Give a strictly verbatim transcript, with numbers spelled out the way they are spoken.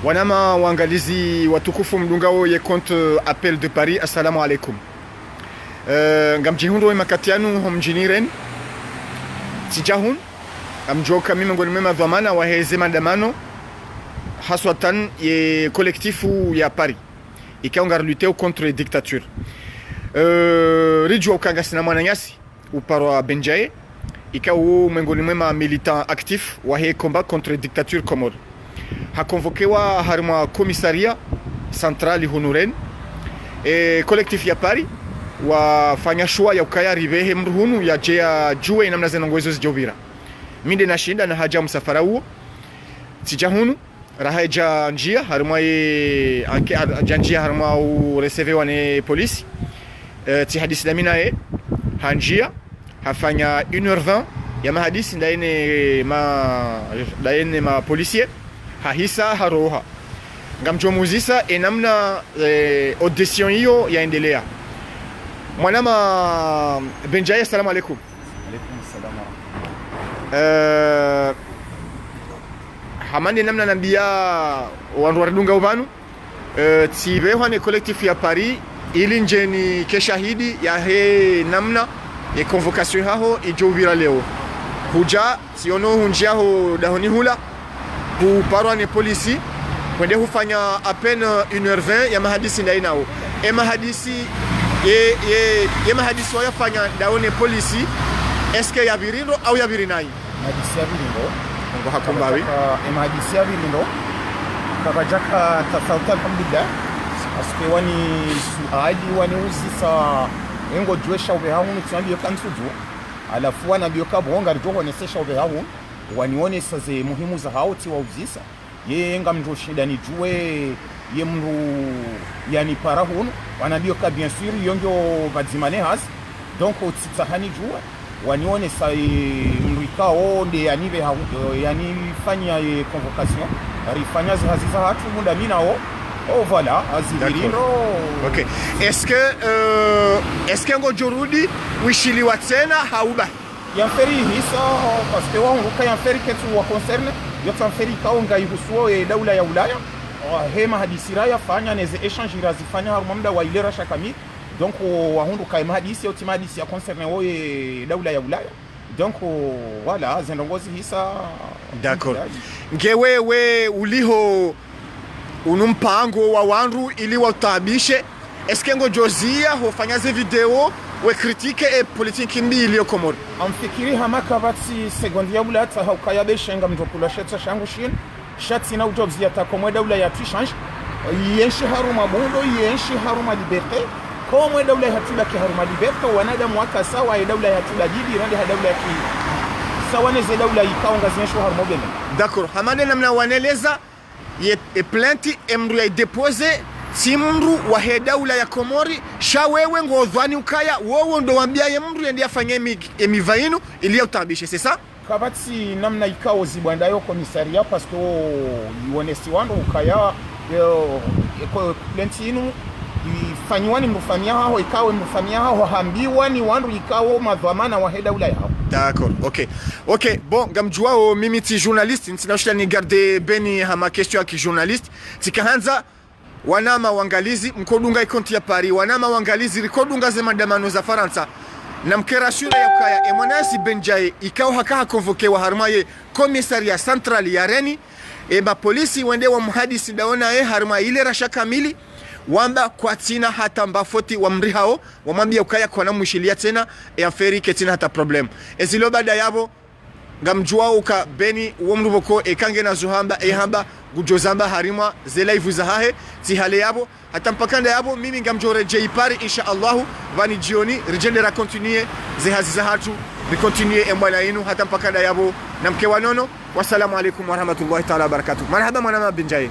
Wanama wangalizi watukufu mdungao ye compte Appel de Paris, assalamu alaikum. Eh, ngamdjihundro ye makati yanu ho mdjini Rennes. Tsidja hunu, ngamdjuwa uka mi mengoni mwe madhwamana waheze maandamano, haswatan ye collectif ya Paris, ikao ngariluteo contre dictature. Eh, ridjuwa uka ngasina mwananyasi uparwa Benjaye, ikao mengoni mwe ma militants actifs wahe combat contre dictature Comores. Hakonvokewa harimwa commissariat central hunu Rennes, e collectif ya Paris, wafanya shuwa ya ukaya ribehe mdru hunu yadje yadjuwe namna ze ndrongoo izo zidjo upvira. Mi nde nashinda na hadja msafara uwo, tsidja hunu, raha yadja ndjia harimwa ye anke-, yadja ndjia harimwa u recevewa ne polisi. Eh, tsihadisi dami naye, handjia, hafanya une heure vingt ya mahadisi ndaye ne ma, ndaye ne ma policiers, hahisa haroha. Ngamdjo muzisa e namna, eh, audition iyo yaendelea. Mwanama Benjaye, assalamu alaikum. Alaikum salam wa rahmatullah. Eh, hama nde namna nambiya wandru waridungao pvanu, eh, tsibehwa ne collectif ya Paris, ili ndje nike shahidi yahe namna ye convocation haho idjo upvira leo. Hudja, tsiono hundjia ho dahoni hula, huparwa ne polisi, hwende hufanya à peine une heure vingt ya mahadisi ndayi nawo. E mahadisi, ye, ye, ye mahadisi wayafanya ndawo ne polisi, est-ce que yapviri ndro au yapviri nayi? Mahadisi yapviri ndro. Ngo hakumbawi. Kapvadjaka, e mahadisi yapviri ndro. Kapvadjaka tafauti, alhamdulillah. Parce que wani suali, wani uzisa, e ngodjuwa esha upveha hunu, tsiwambiyo ka ntsudjuwa. Halafu wanambiyo ka bo ngaridjo honesa esha upveha hunu. Wanionesa ze muhimu zahawo tsiwauzisa. Ye ngamdjo shinda nidjuwe ye mdru yanipara hunu. Wanambiyo ka bien sûr, yo ngiyo pvadzima ne hazi. Donc, tsitsaha nidjuwe. Wanionesa, e, mdru ikao nde yanipveha, e, yanifanya, e, convocation. Rifanya ze hazi zahatru munda mi nawo. Oh, voilà, hazi. D'accord. Zilindro. Ok. Est-ce que, euh, est-ce que ngodjo rudi wishiliwa tsena hau ba? Ye affaire ihisa, parce que wahundru ka ye affaire ketsu wa concerné, yo tsi affaire ikao ngayihusuo, e, daula ya Ulaya. He mahadisi rayafanya, ne ze échanges razifanya harumwa muda wa ile rasha kamili. Donc, wahundru ka ye mahadisi, yo tsi mahadisi ya concerné wo, e, daula ya Ulaya. Donc, voilà, ze ndrongoo zihisa. D'accord. Nge wewe uliho unu mpango wa wandru ili wautaabishe, est-ce que ngodjo zia hufanya ze video we critiquer e politique mbi iliyo Komori? Ngamfikiri hama kapvatsi seconde ya bulata hauka ya beshenga mdru kula shetsa shangu shinu. Sha tsina udjo uzia ta Komori daula yahatru ishange. Yenshi harumwa bundo, yenshi harumwa liberté. Komori daula yahatru ibaki harumwa liberté, wanadamu waka sawa, e daula yahatru ibaki libre, rende ha daula ya ki sawa ne ze daula ikao ngazienshio harumwa ubeme. D'accord. Hama nde namna waneleza, ye, e plainte, e mdru yayidéposer, tsi mdru wahe daula ya Komori, sha wewe ngodhwani ukaya, wowo ndo wambia ye mdru yende yafanye emi, emi pvanu, ili yautaabishe, c'est ça? Kapvatsi namna ikao zibwandayo commissariat, parce que wo, iwonesi wandru ukaya, yo, eko, plainte inu, ifanyiwa ni mdru famiya haho, ikao mdru famiya haho, hambiwa ni wandru ikao madhwamana wahe daula yaho. D'accord, ok. Ok, bon, ngamdjuwao mimi tsi journaliste, ntsina ushinda ni garder beni hama question ya ki journaliste, tsikahandza, wanama wangalizi, mkodunga e compte ya Paris, wanama wangalizi, rikodunga ze maandamano za Farantsa, namke rassurer ya ukaya, e mwananyasi Benjaye, ikao haka haconvoquewa harumwa ye commissariat central ya Rennes, e mapolisi wende wamhadisi ndawo naye harumwa ile rasha kamili, wamba kwatsina hata mba faute wamrihao, wamwambia ukaya kwana mwishiliya tsena, e affaire ketsina hata problème. E zilo baada yapvo, ngamdjuwao uka beni wo mdru pvoko eka ngena zo hamba, e hamba, ngudjo zamba harumwa ze live zahahe, tsi hale yapvo, hata mpaka nda yapvo, mimi ngamdjo redjeyi Paris, insha Allahu, pvanu djioni, ridjende ra continuer ze hazi zahatru, ri continuer e mbwana inu, hata mpaka nda yapvo, namke wanono, wassalamu alaikum warahmatullahi taala wabarakatuh. Marahaba mwanama Benjaye.